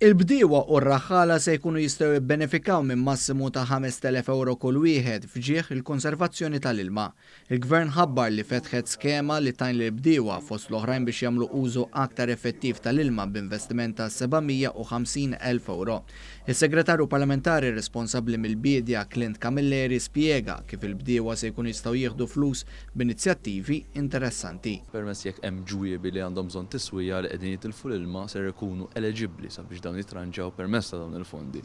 Il-bdiewa u r-raħħala se jkunu jistgħu jibbenefikaw minn massimu ta' 5,000 ewro kull wieħed f'ġieħ il-konservazzjoni tal-ilma. Il-Gvern ħabbar li fetħet skema li tgħin lill-bdiewa fost l-oħrajn biex jagħmlu użu aktar effettiv tal-ilma b'investiment ta' 750 elf ewro. Is-Segretarju Parlamentari responsabbli mill-Biedja Clint Camilleri spjega kif il-bdiewa se jkunu jistgħu jieħdu flus b'inizjattivi interessanti. Permezz jekk hemm ġwiebi li għandhom bżonn tiswija li qegħdin jitilfu l-ilma ser ikunu eleġibbli sabiex dawn jitranġaw permezz ta' dawn il-fondi.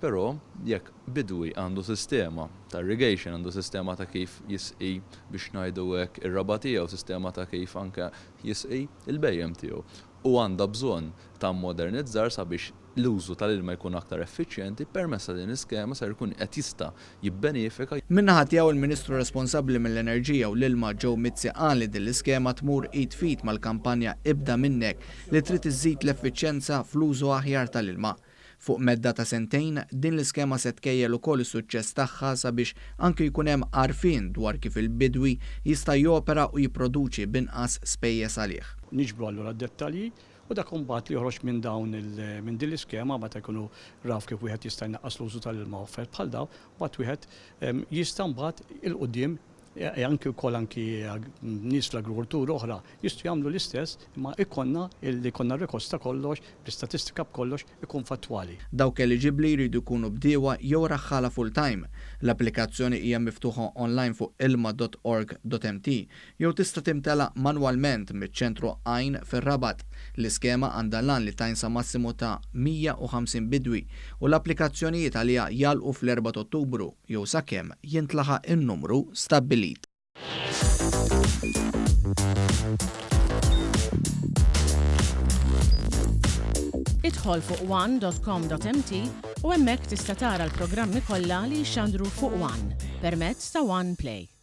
Però jekk bidwi għandu sistema ta' irrigation, għandu sistema ta' kif jisqi biex ngħidu hekk ir-raba' tiegħu, sistema ta' kif anke jisqi l-bhejjem tiegħu u għandha bżonn ta' mmodernizzar sabiex l-użu tal-ilma jkun aktar effiċjenti, permezz ta' din l-iskema ser ikun qed jista' jibbenefika. Min-naħa tiegħu il-Ministru responsabbli mill-Enerġija u l-Ilma Joe Mizzi qal li din l-iskema tmur id f'id mal-kampanja Ibda Minnek li trid iżżid l-effiċjenza fl-użu aħjar tal-ilma. Fuq medda ta' sentejn, din l-iskema se tkejjel ukoll is-suċċess tagħha sabiex anki jkun hemm għarfien dwar kif il-bidwi jista' jopera u jipproduċi b'inqas spejjeż għalih. Niġbru allura d-dettalji u dak imbagħad li joħroġ minn dawn minn din l-iskema meta jkunu raw kif wieħed jista' jnaqqas l-użu tal-ilma u affarijiet bħal dawn, mbagħad wieħed jista' mbagħad 'il quddiem anki wkoll anki nies fl-agrikoltura oħra jistgħu jagħmlu l-istess imma jkollna li jkollna rekords ta' kollox, bl-istatistika b'kollox ikun fattwali. Dawk eliġibbli jridu jkunu bdiewa jew raħħala full-time. L-applikazzjoni hija miftuħa online fuq ilma.org.mt jew tista' timtela manwalment miċ-Ċentru Għajn fir-Rabat. L-iskema għandha l-għan li tgħin sa massimu ta' 150 bidwi u l-applikazzjonijiet għaliha jagħlqu fl-erbgħa t'Ottubru jew sakemm jintlaħaq in-numru stabbilit. Idħol fuq one.com.mt u hemmhekk tista' tara l-programmi kollha li jixxandru fuq One permezz ta' One Play.